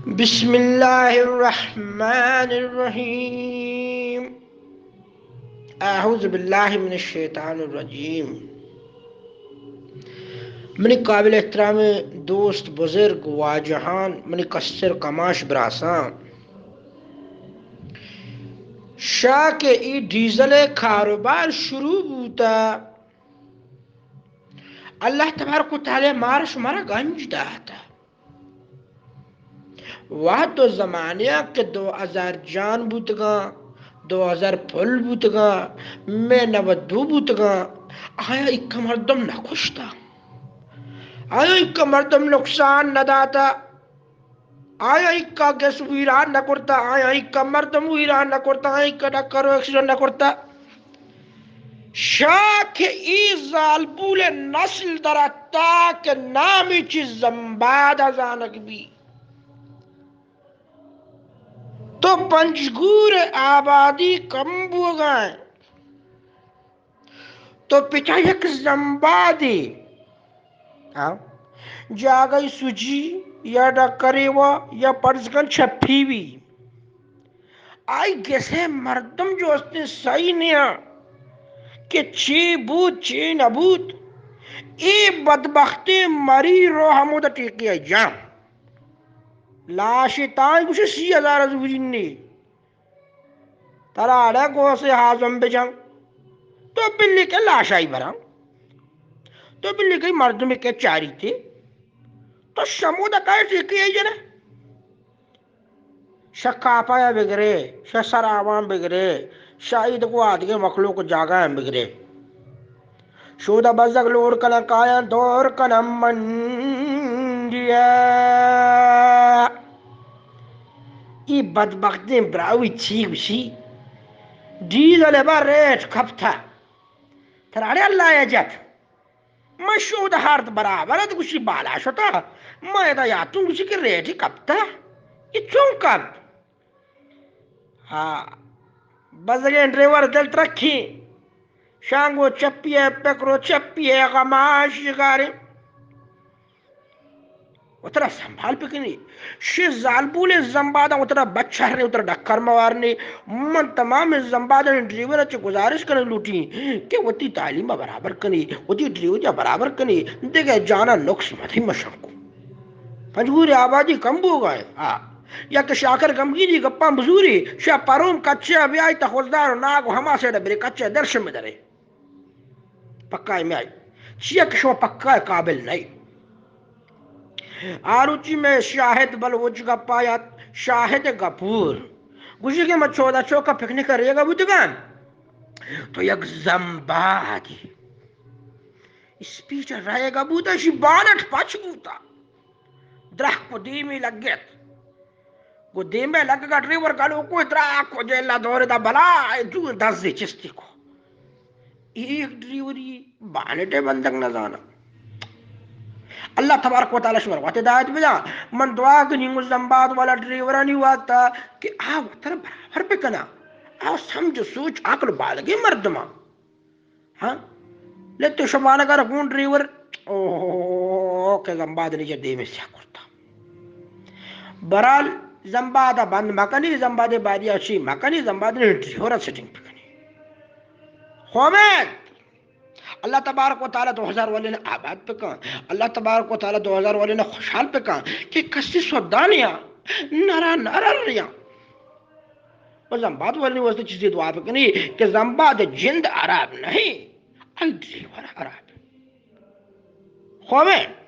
بسم اللہ الرحمن الرحیم۔ اعوذ باللہ من الشیطان الرجیم۔ منی قابل احترام دوست، بزرگ، واجہان، منی کستر کماش براساں، شا کہ ای ڈیزل کاروبار شروع بوتا، اللہ تبارک و تعالی مارا شمارا گنج داتا۔ وہد و زمانیاں کہ دو ہزار جان بوتگاں، دو ہزار پل بوتگاں، مئے نود دو بوتگاں، آیا ایکا مردم نہ کشتا؟ آیا ایکا مردم نقصان نہ داتا؟ آیا ایکا گس ویران نہ کرتا؟ آیا ایکا مردم ویران نہ کرتا؟ آیا ایکا ڈکر و ایکسیڈنٹ نہ کرتا؟ شا کہ ای زالبول نسل در اتا کہ نامی چی زمباد زانگ بی۔ تو پنجگور آبادی کم بوگا ہے۔ تو پچا یک زمبادی، ہاں، جاگہ سجی یا ڈکرے وا یا پرز کن چپی بی۔ آئی گسے مردم جو استیں سہی نیا کہ چی بوت، چی نہ بوت۔ اے بدبختیں مری رو ہمودا ٹیکی آئی جان۔ لاشے تاں گوشے سی ہزار زوری نے۔ ترا اڑے گوسے ہازم بجن۔ تو بلی کے لاشائی بران۔ تو بلی کے مردمی کے چاری تے۔ تو شمودا کائے ٹیکی آئی جنے؟ شہ کاپایا بگرے، شہ سراوان بگرے، شہ عید کو آدگے مخلوق جاگہ ہم بگرے۔ شودا بزگ لوڑ کنن کایاں دور کنن منڈیا۔ ای بدبختیں براہوئی چی گوشی؟ ڈیزل با ریٹ کپتا۔ تراڑے اللہ یا جت۔ من شود ہارت برابر ات گوشی بالا شتا۔ من ادا یاتون گوشی کہ ریٹی کپتا۔ ای چون کپت؟ ہاں، بزگیں ڈریور دل ترکھی۔ شانگو چپی ہے، پکرو چپی ہے، غماش شکاری۔ وترا سنبھال بکنی۔ شی زالبولیں زمباداں وترا بچارنے، وترا ڈکر موارنے۔ من تمام زمبادانی ڈریور چہ گزارش کرنے لوٹی کہ وتی تعلیم برابر کنی، وتی ڈریوری برابر کنی، دگہ جانا نقص مدی مشن کو۔ پنجگور آبادی کم بوگا ہے۔ آ۔ یا کہ شاکر گمگینی گپاں بزوری، شا پروم کچے بیائی تا خضدار و ناگ و ہما سیڑ بری کچے درشم بدرے۔ پکا میائی۔ چیا کہ شما پکا قابل نہیں۔ آروچی میں شاہد بلوچ گپا یا شاہد گپور۔ گوشی کہ ما چودا چوکا پکنک ریگا بوتگان۔ تو یک زمبادی۔ اسپیچ ء رہگا بوتا، شی بانٹ پچ بوتا۔ درہ کو دیمی لگت۔ گو دیمے لگگا ڈریور گلو کو درہ کو جیلا دور دا بلا، اے جو دزے چستی کو۔ ایک ڈریوری بانٹے بندگ نہ زانا۔ اللہ تبارک و تعالی شمار وت ہدایت بدا۔ من دعا کنی گو زمباد والا ڈریورانی واسطہ کہ آ وتر برابر بکنا۔ آ سمجھ سوچ عقل بالگے مردماں۔ ہاں؟ لے تو شمانگا رکھوں ڈریور، او، کہ زمباد نے جا دیمے سیا کرتا۔ برال زمباد بند مکنی، زمباد بادی اچھی مکنی، زمباد نے ڈریور سیٹنگ پکنی۔ خوبے، اللہ تبارک و تعالی دو ہزار والے نے آباد پکن، اللہ تبارک و تعالی دو ہزار والے نے خوشحال پکن کہ کسی سودا نیا، نرا نرا ریا۔ و زمباد والے واسطے چیزی دعا بکنی کہ زمباد جند عرب نہیں، آئی ڈریور عرب۔ خوبے،